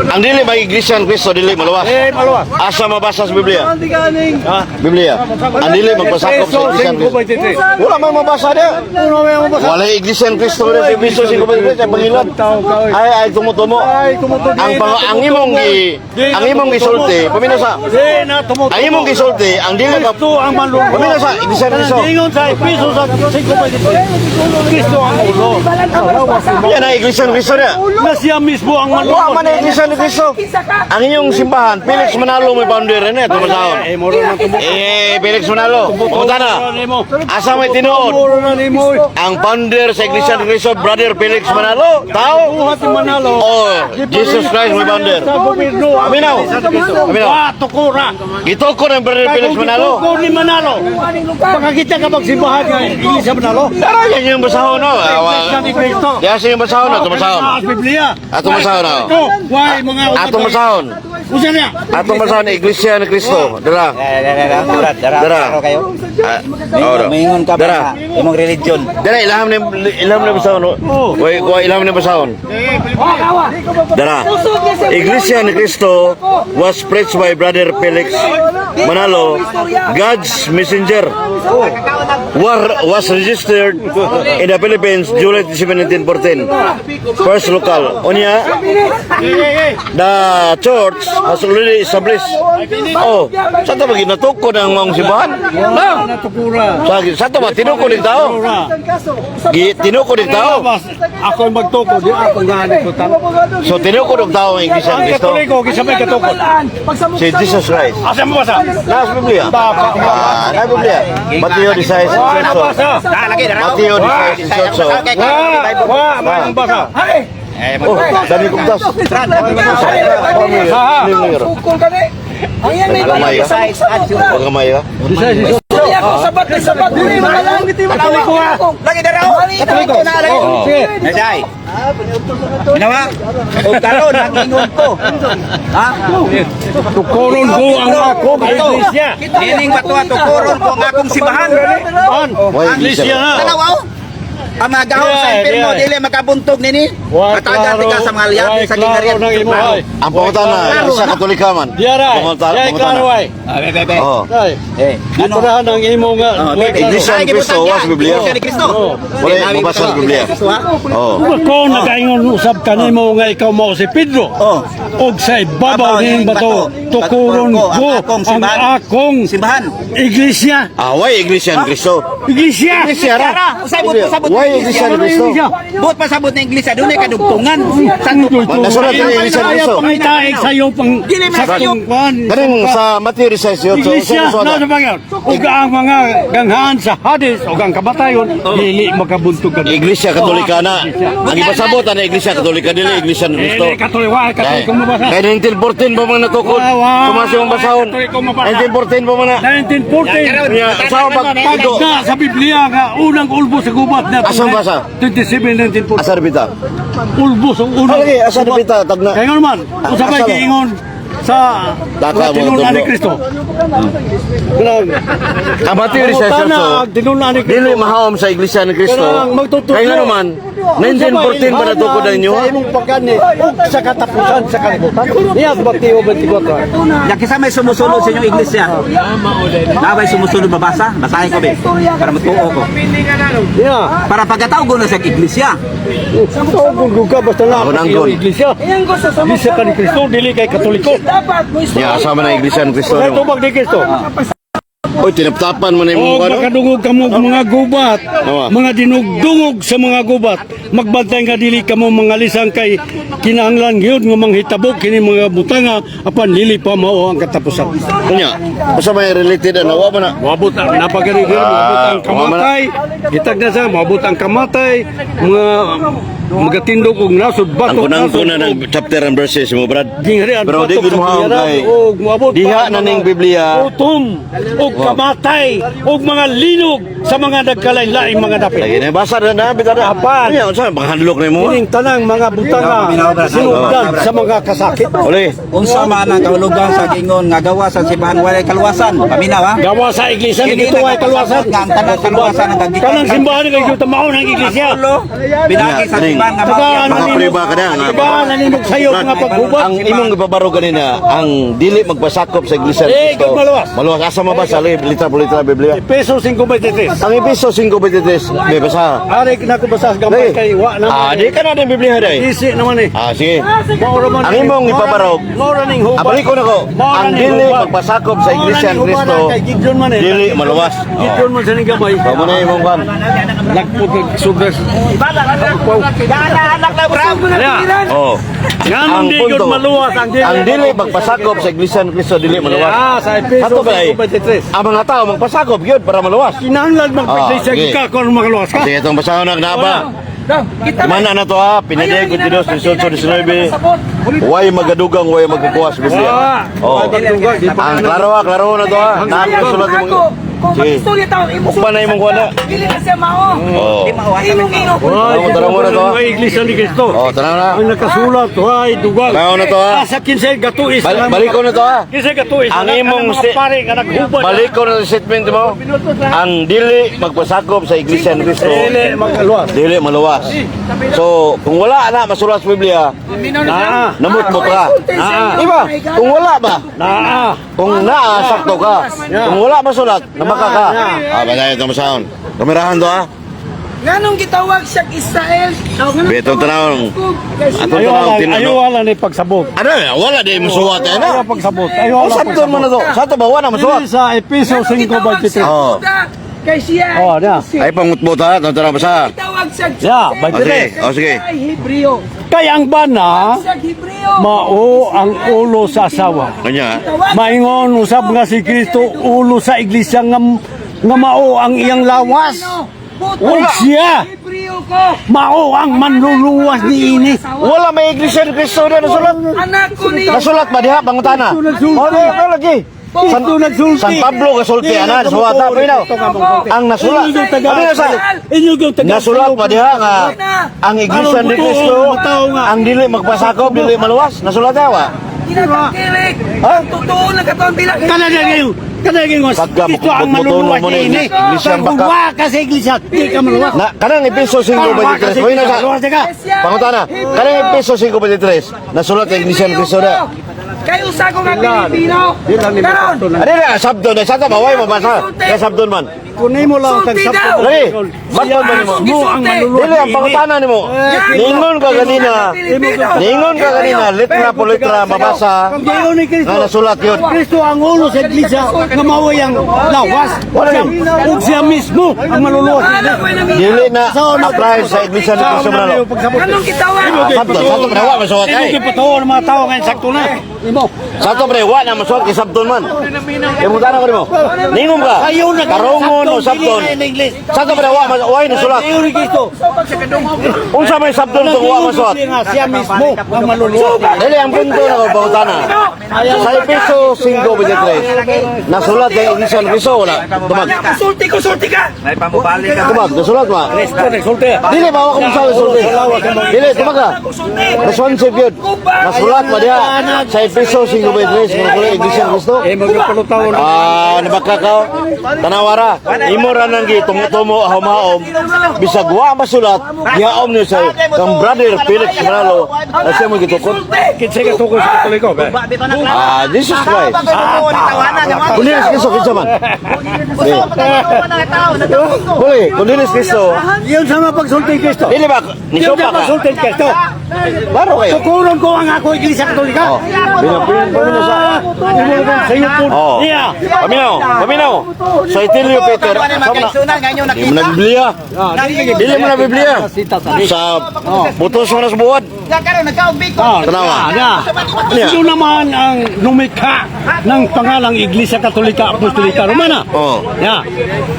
Ang dili ba Iglesia ni Kristo dili maluwas? Eh, maluwas. Asa mabasa sa Biblia? Ha? Biblia. Ang dili magpasakop sa Iglesia ni Kristo. 5:23. Wala man mabasa niya. Uno may mabasa. Wala Iglesia ni Kristo rin sa Efeso 5:23 sa pangilad. Ay ay tumutumo. Ay, tumutumo. Ang imong gisulti, paminaw sa Di na tumutumo. ang imong gisulti, ang dili ka Kristo ang manluluwas. Paminaw sa Iglesia ni Kristo. Ingon sa Efeso sa 5:23. Kristo ang ulo. Yan ang Iglesia ni Kristo niya. Na siya mismo ang Wa manluluwas. man ang Iglesia ni Kristo. Ang inyong simbahan, Felix Manalo may founder rin eh, tumasahon. Eh, moro na tumutumo. Eh, Felix Manalo, pumunta na. Asa may tinuod? Moro na nimo. Ang founder sa Iglesia ni Cristo, Brother Felix Manalo, tao? Buhat ni Manalo. Oh, Jesus Christ may founder. Sa gobyerno. Aminaw. Aminaw. Wa tukura. Gituko ng Brother Felix Manalo. Gituko ni Manalo. Pakakita ka magsimbahan nga Iglesia Manalo. Tara, yan yung basahon, no? Iglesia ni Cristo. Yan yung basahon, no? Tumasahon. Sa Biblia. Atong basahon, no? Ito, why mga Atong basahon. Usa niya. Atong basahon, Iglesia ni Cristo. Dara. Dara, dara, Dara. kayo. Ah, oh, do. Mingon ka Dara. ba sa imong religion? Dara, ilaham ni basahon, no? Wai, kuha ilaham ni basahon. Dara. Iglesia ni Cristo was preached by Brother Felix Manalo, God's messenger. Was registered in the Philippines July 17, 1914. First local. Unya, the church has already established. Oh, sa ito ba ginatukod ang mga simbahan? Na, Natukura. sa ito ba tinukod ng tao? Tinukod ng tao. Ako ang magtuko, di ako nga ni ko. So tinukod ng tao ang Iglesia ni Ang Cristo. Katoliko, kinsa may katukod? Si Jesus Christ. Asa mo basa? Nasa Biblia. Ah, nasa Biblia. Mateo 16, Wa 18. nabasa. Lagi dara. Mateo 16, 18. Wa, wa, may basa. Oh, dami kong tas. Ha. Sukol kani. Ang yan may Gamay ka? Huwag gamay ka? Ako sabat ni sabat ni mga lang. Katoliko ha. Lagi dara. Katoliko na lagi. Oo. Sige. Naday. Ginawa. O karon nagingon ko. Ha? Tukoron ko ang akong iglesia. Dining bato tukoron ko ang akong simbahan. An? Why Iglesia iglesia? na. Tanaw aw. Ang mga gahom sa Yeah, impierno yeah. dili makabuntog nini. Wa Matagan klaro. ka sa mga liyabi Wa sa klaro gingharian. ng imo ay. Ang pangutana, Iglesia Katolika man. Diara. Pangutana. Diay klaro ay. Be, be. Oh. Ay. Eh, ano? Giturahan ang imo nga. Oh, Wa klaro. Iglesia ni Cristo, wa sa Biblia. Iglesia ni Cristo. Wala mabasa sa Biblia. Oh. Ko nakaingon usab kanimo nga ikaw mao si Pedro. Oh. Og sa ibabaw Babaw ning ning bato, bato, tukuron ko ko ang akong ang simbahan. akong Simbahan. iglesia. Ah, why Iglesia ni Cristo? Iglesia. Iglesia ra. Usay but pasabot. Why Iglesia ni Cristo? But pasabot na iglesia dunay kadugtungan. Sa Nasulat ni Iglesia ni Cristo. Pangitaig sa iyo pang Dili man sa sayop. kung kwan. Kaning sa Mateo 16, Iglesia na sa pangyon. Ug ang mga ganghaan sa Hades ug ang kamatayon dili makabuntog ka. Iglesia Katolika na. Ang ipasabot na Iglesia Katolika dili Iglesia ni Cristo. Dili Katoliko, ay Katoliko mo basa. Kaya 1914 pa mga natukod. Sumasi mong basahon. 1914 pa mga na. 1914. Nya, sa pagtudo. Pagda sa Biblia nga unang ulbo sa gubat na Asan basa? 27 1914. Asa bita? Ulbo sa unang. Lagi, asa bita tagna. Kaya nga naman, usa may Asa ba? giingon sa Daka mga mo tinun-an ni tudlo. Kristo. Kanang Ang Mateo Pangutana, 16, ang tinun-an ni Kristo. dili mahawom sa Iglesia ni Cristo. Kanang magtutudlo. Kaya nga naman, 1914 pa natukod ang inyo. Sa imong pagkani ug sa katapusan sa kalibutan. Niya sa Mateo 24. Ya kinsa may sumusunod sa inyong iglesia? Nabay sumusunod mabasa? Basahin ko be. Para matuo ko. Niya. Para pagkatao na sa iglesia. Tawag ka basta lang Ako sa nanggon. iyong iglesia. Iglesia ka ni Kristo, dili kay Katoliko. Dapat mo Nya, asama na Iglesia ni Cristo. Sa tubag ni Kristo. Oy, tinaptapan mo na yung O ano? makadungog kamo og mga gubat, Awa. mga dinugdungog sa mga gubat. Magbantay nga dili kamo mga lisang kay kinahanglan gyud nga manghitabo kini mga butanga apan dili pa mao ang katapusan. Nya, basta may related ano, wa man na. Moabot ang napagani gyud, moabot ang kamatay. Gitag na sa moabot ang kamatay, mga magatindog og nasod Ang batok kunang nasod na ng chapter and verses mo, Brad. Gingharian Pero di batok gud sa mo pangyara, kay og moabot pa diha ang na mga ning Biblia. Gutom og kamatay og mga linog sa mga nagkalain-laing mga dapit. Lagi na basa na na bitaw na. Apan. Nya, unsa panghandlok nimo? Ining tanang mga butanga sinugdan sa mga kasakit. Uli. Unsa man ang kahulugan sa gingon nga gawa sa simbahan walay kaluwasan? Paminaw ha. Gawa sa iglesia ni Kini ito ay kaluwasan. Nga ang tanang kaluwasan ang gagikan. Kanang simbahan ni kayo mao ng iglesia. Ulo, binagi sa Nya, kaning Tagaan na Mga nimo. priba ka na, nga. Tagaan na nimo sayo mga paghubad. Ang imong gibabaro ganina, ang dili magpasakop sa Iglesia ni Eh, Cristo. good maluwas. Maluwas asa mabasa litra por litra Biblia. Peso 5.23. Ang Epeso 5:23, may basa. Ari na ko basa sa gamay Dai. kay wa na. Ah, di ka na din Biblia dai. Easy naman eh. Ah, sige. Maura man Ang imong ipabarog. Maura ning hubad. Ah, balik ko na ko. Maura Ang ning dili hubad. magpasakop sa Maura Iglesia ning ni hubad Cristo, kay Gideon man eh. dili maluwas. Gideon man sa ning gamay. Oh. Mo na imong kan. Nagpud sobres. Anak na bro. Oh. Nganong di gyud maluwas ang dili. Ang dili magpasakop sa Iglesia ni Cristo dili maluwas. Ah, sa Epeso Ato ba, eh? 5:23. Ang mga tao magpasakop gyud para maluwas. Kinahanglan magpiglesia Ah, sige. ka kung makaluwas ka. Sige, itong basahon na naba. Kita Mana na to ha, pinadeg ko Dios 18, 19. Way magadugang, way magkukuha sa Biblia. Ah, Oh. way magdugang, di pa Ang klaro ha, klaro na to ha. Naam sulat Ako, mo. kung Sige. mag-istorya tao, imo Ugpa na imong kuha na. Dili na siya mao. Oh. Imong ino. Ay, Tanaw mo na to, ha? Ang Iglesia ni Cristo. Oh, tanaw na. Ang nakasulat, ay dugang. Tanaw na to ha. Asa kinsay gatuis. Balik ko na to ha. Kinsay gatuis. Ang imong mga pare nga naghubad. Balik ko na sa statement mo. Ang dili magpasakop sa Iglesia ni Cristo, Dili magkaluwas. dili maluwas. So, kung wala na masulat sa Biblia, Naa. namot mo ka. Ah. Iba, kung wala ba? Naa. Kung naa, sakto ka. Kung wala masulat, namaka ka. Ah, ba tayo itong masahon. Kamerahan to ha. Nganong gitawag siya Israel? Betong tanawon. Atong Ayaw tanawon ala, tinano. ayaw ala ni pagsabot. Ano, wala di masuwat eh na. Ayaw pagsabot. Ayaw O ala sabton man na to. Sa to ba wala masuwat? Dili sa Epeso Nganong gitawag 5:23. siya Oh. Juda? Kay siya. Oh, na. Ay pangutbot ha, itong tanawon basa. Gitawag siya Yeah, Joseph. by O sige, o sige. Ay Hebreo. Kay ang bana Siya Hebreo. mao ang ulo sa asawa. Kanya. Maingon usab nga si Kristo ulo sa iglesia nga nga mao ang iyang lawas. Ug siya Hebreo ko. mao ang manluluwas niini. Wala may Iglesia ni Cristo na nasulat. Anak ko ni Nasulat ba diha pangutana? O di ka lagi. San, San Pablo gasulti ana suwata pinaw. Ang nasulat. Ano yun sa Inyo gyud taga. Nasulat ba diha nga ang Iglesia ni Cristo ang dili magpasakop, dili maluwas? Nasulat diha wa? Kinatangkilik. Ha? Totoo na katon bilang Kana na kayo. Kana kayo. Pagka Kristo ang mutbutono manluluwas mo na niini. Iglesia ang Kung baka. wa ka sa iglesia, di ka maluwas. Na kanang Epeso Wa ka sa 5:23. Hoy iglesia, na sa maluwas ka. Pangutana, kanang Epeso 5:23 nasulat ang Iglesia ni Cristo na. Kay usa ko nga Pilipino. Karon. Ano na sabton na sa ta maway mabasa. Kaya sabton man. Kunin mo lang ang Sulti tagsabot. daw. Lagi, baton ba nimo? Mo ang manluluwas Dili ang niini. pangutana nimo. Ningon ka ganina. Pilipino. Ningon ka ganina, litra po litra mabasa Ang ginoo ni Kristo. nga nasulat yun. Kristo ang ulo sa iglesia nga mao ang lawas. Wala Siya, yun. ug siya mismo ang maluluwas. Alam ko na Dili na apply sa Iglesia ni Cristo Manalo. Anong gitawag? Sabton, sa to pre wa masuwat Imo ay. gyud patuo ng mga tao ngayon sakto na. Imo. Sa to pre wa na masuwat kay sabton man. Imong ko nimo. Ningon ka. Ayaw na Karongon o sabton. Dili na in English. Sa to pre wa wa nasulat. Ayaw ni Kristo. Unsa may sabton kung wa masuwat? Nga siya mismo ang maluluwas. Dili ang punto na ko pangutana. Sa Epeso 5:23 nasulat ang Iglesia ni Cristo wala. Tumag. Sulti ko, sulti ka. May pamubalik ka. Tumag, nasulat ba? Kristo nagsulti. Dili ba ako kung sabi sulti? Dili, tumag ka. Responsive yun. Nasulat ba diha sa Epeso 5:23 nga nasulat Iglesia ni Cristo? Eh magpalutaon. Ah, nabaka ka. Tanawara. Imo ra nang gitumo-tumo humaom. Bisag wa masulat, gihaom niyo sa kang brother Felix Manalo na siya mo gitukod. Kinsa ka tukol sa Katoliko ba? Ah, Jesus Christ. Kundi ni Kristo kinsa man. Huli, kundi ni Kristo. Yun sa mga pagsulti Kristo. Dili ba Yun nisupa sa ka? pagsulti Kristo. Klaro kayo. Tukuron ko ang ako Iglesia Katolika. Oh, paminaw sa. Oh. Oh. Yeah. Paminaw, paminaw. Sa Itilio Peter, sama na. Di mo na Biblia. Dili mo na Biblia. Sa butos mo na sa buwad. Tanawa. Na. Ano Ito naman ang lumikha ng pangalang Iglesia Katolika Apostolika Romana. Oh. Ya.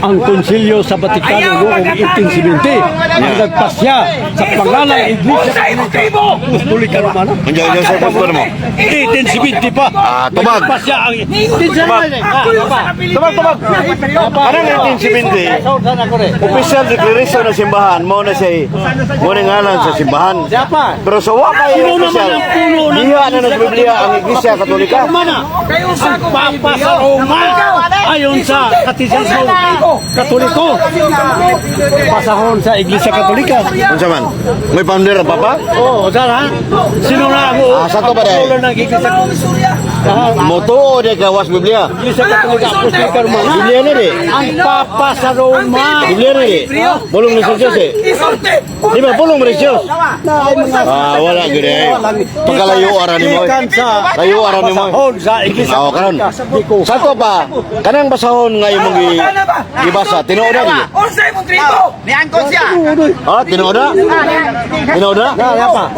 Ang Konsilyo sa Vatikano noong 1870 ang nagpasya sa pangalang Iglesia Usa imo tribo. Apostolika Romana. Andiyan, andiyan sa punto mo. 1870 pa. Ah, tubag. Nagpasya ang Ako yung sa Pilipino. Tubag, tubag. Kanang 1870, official declaration ng simbahan, mo na siya, mo na ngalan sa simbahan. Pero sa wakay Sino naman official, ang puno ng diha na sa Biblia ang Iglesia Katolika. Romana. Kay usa ko Ang Papa sa Roma ayon sa Katisismo Katoliko. Pasahon sa Iglesia Katolika. Unsa man? May founder ang Papa? Oo, oh, ha? Sino na ako? Ah, sa to ba dahil? Ang ng Iglesia Istorya. Motuo di gawas Biblia. Iglesia Katolika Apostolika Romana. Biblia na di. Ang Papa sa Roma. Biblia na di. Bulong ni Diyos eh. Isulti. Di ba bulong ni Diyos? Ah, wala gyud eh. Pagkalayo ara nimo. Gikan sa Layo ara nimo. pasahon sa Iglesia Ah, karon. Katolika. Sa to pa, kanang basahon nga imong gibasa, tinuod na di. Unsay mong tribo? Niangkon siya. Ha, tinuod na? Tinuod na?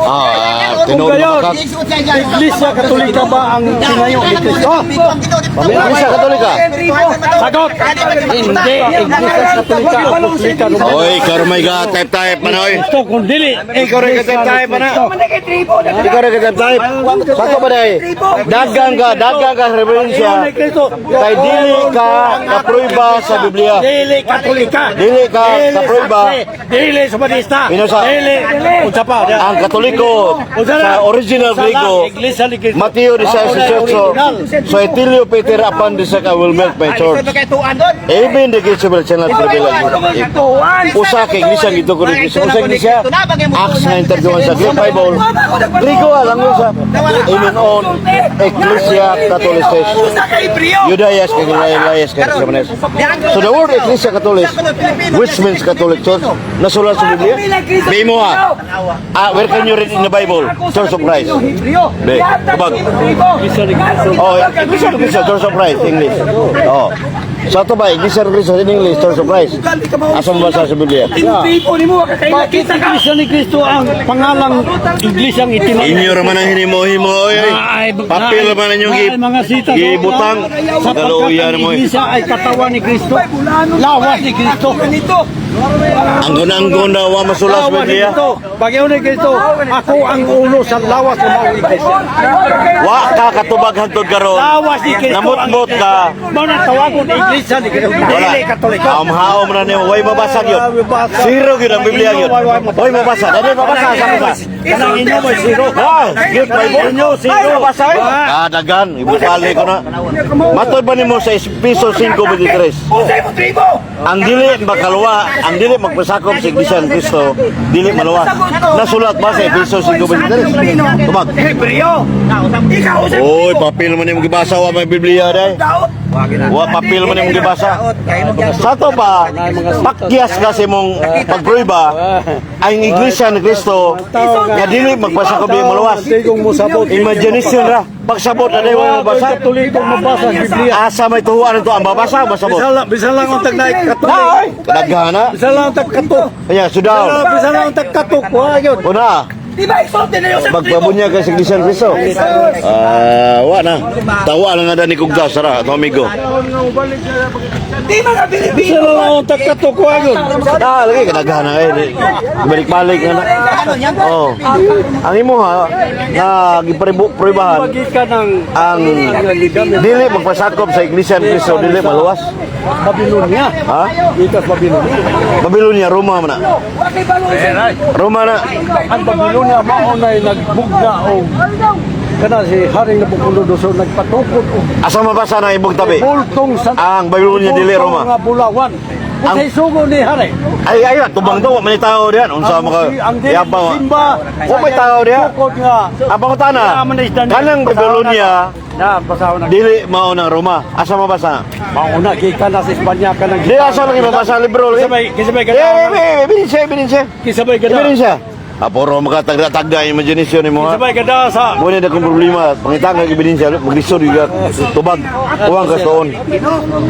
Ah, tinuod na ka. Iglesia Katolika ba ang tinayo ni Kristo? Iglesia Katolika. Sagot! Hindi, Iglesia Katolika Apostolika Romana. Oy, karmay ka type-type man oy. Gusto kung dili. Ikaw rin ka type-type man. Man kay tribo. Ikaw rin ka type-type. Sa to pa day. Dagang ka sa referensya. Kay dili ka kapruiba sa Biblia. Dili Katolika. Dili ka kapruiba. Dili Sumadista. Minosa. Dili. Unsa pa? Ang Katoliko sa original Griego, Iglesia ni Cristo. Mateo 18, so Etilio Peter upon the I will make my church. Even the gates of hell shall not prevail against it. Usa ka iglesia gito ko ni Kristo. Usa iglesia Acts 9:31 sa Greek Bible. Griego lang usa. Amen on Ecclesia Catholicis. Usa kay Hebreo. Judaias kay Layas kay Samanes. So the word Ecclesia Catholic, which means Catholic Church, nasulat sa Biblia. May mo ha. Ah, where can you read in the Bible? Church of Christ. Be, kabag. Oh, Iglesia ni Cristo, Church of Christ, English. Oh. Sa to ba, Iglesia ni Cristo in English, Church of Christ. Asa mo basa sa Biblia? Tribo nimo kakaila Bakit kita ka. Iglesia ni Cristo ang pangalang Iglesia ang itinayo? Inyo raman ang hinimo-himo, oy. Oy. Papel raman ang inyong Ay, mga sita. gibutang. Sapagkat Kaluoyan ang mo. Eh. Iglesia ay katawan ni Kristo. Lawas ni Kristo. Ganito. Ang gunang na wa masulat sa Lawas ni Biblia. Kristo. Pag-iwan ni Kristo, ako ang ulo sa lawas ng mga iglesia. Wa ka katubag hangtod karon. Lawas ni Kristo. ang Namutmot ka. Mao na tawagon iglesia ni Kristo. Wala. Dili Katoliko. Haom-haom na nimo, way mabasa gyud. Zero gyud ang Biblia gyud. Way mabasa. Dali mabasa sa mabasa. Kanang inyo may zero. Ah, gyud Bible. Inyo zero. Mabasa eh. Ah, dagan, ibukali ko na. Matod ba nimo sa Episo 5:23? Unsay mong tribo? Ang dili makaluwa, ang dili magpasakop sa Iglesia ni Kristo, dili maluwa. Nasulat ba sa Episo 5:23? Tumag. Hebreo. Ikaw unsay mong Oy, tribo? papel man imong gibasa wa may Biblia day. Daot. Wa papel man imong gibasa. Sa to pa, pakyas kasi mong pagpruiba ang Iglesia ni Kristo nga dili magpasakop di maluwas. Tigong mo sabot. Imagination ra. Pagsabot na day wa mabasa. Katolikong mabasa sa Biblia. Asa may tuhuan nito ang babasa masabot. Bisan lang ang tag naik katolik. Ay, daghana. Bisan lang ang tag katok. Kaya sudaw. Bisan lang ang tag katok. Wa yun. Una, Di ba isulti na yung sa tribo? magpabunya ka sa Iglesia ni Kristo. Ah, wa na. Tawa lang nga ni Kugda sara, ato amigo. Di mga Bisan Pilipino. lang ang tag katok. Wa yun. Ah, lagi kadaghan na eh. Balik-balik na na. Oh. Ang imo ha, na gipruibahan Bagi ka ng ang dili magpasakop sa Iglesia ni Kristo, dili maluwas. Babylonia. Ha? Ikas Babylonia. Babylonia, Roma man na. Wa kay balo unsay tribo. Roma na. Ang Babylonia mao nay nagbugna og kana si Haring Nabucodonosor nagpatukod og Asa mabasa na ibog tabi? bultong sa Ang Babylonia dili bultong Roma. nga bulawan. Ang- Unsay sugo ni Hari? Ay ay tubang to, wa man tao diyan. Unsa Ang maka ang dili yabang. simba. Wa may tao diha. Tukod nga. Ang pangutana, kanang Babylonia Na basahon na. dili mao ng Roma. Asa mabasa? Mao na gikan na sa Espanya kanang Di asa lagi mabasa libro lagi. Kisabay kisabay Eh, gada. eh, ebidensya, ebidensya. Kisabay gada. Ebidensya. Ah, puro makatagda-tagda yung imagination nimo ha. Kisabay gada sa Muna na kong problema, pangitang kag ebidensya, maglisod gyud ka tubag. Uwang ka tuon.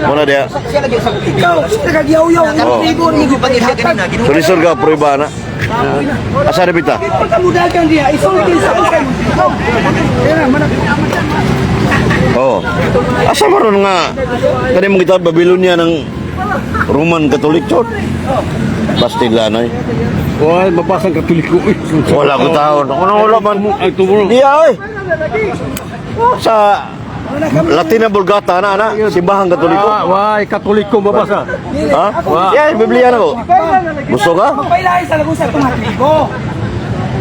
Muna diha. Ikaw, nagagyaw-yaw ang Oh. tribo ni So lisod ka prueba na. Asa na bita? Pagkamudagan diha, isulti sa unsay mong tribo. Oo. Asa maron nga kani mong gitawag Babylonia ng Roman Catholic Church. Bastila noy. Wal mabasang Katoliko. Eh. Wala ko taon. Ano wala man. Ay tumulo. Diya oy. Sa Latina Vulgata na ana, Simbahang Katoliko. Ah, why Katoliko mabasa? Ha? Yeah, Biblia na ko. Gusto ka? Pailahin sa lagusa itong Katoliko.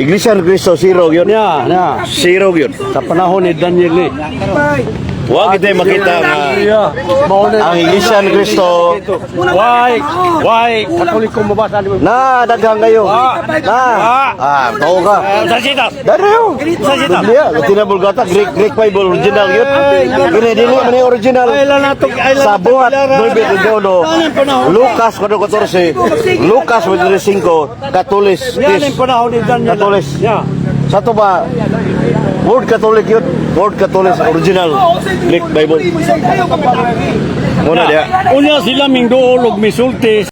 Iglesia ni Cristo zero yun. Nya, nya. Zero yun. Sa panahon ni Daniel ni. Bay. Wa kita makita nga Yeah. Mao na. ang Iglesia ni Cristo Why Katoliko mabasa ni? na daghang kayo. Na. Ah, tao ka. Sa sitas. Dari yo. Biblia, Latina Vulgata, Greek Greek Bible original yun. Kini dili man yung original. Ay lang nato, ay lang Sa nato buhat kilara. 9:21, Lucas 4:14, Lucas 23:5, Katolis. Yan ang panahon ni Daniel. Katolis. Yeah. Sa to ba, Word Catholic yun. Word Catholic original Greek Bible. Ayaw ka pa. Muna diya. Unya sila mingduol og misulti.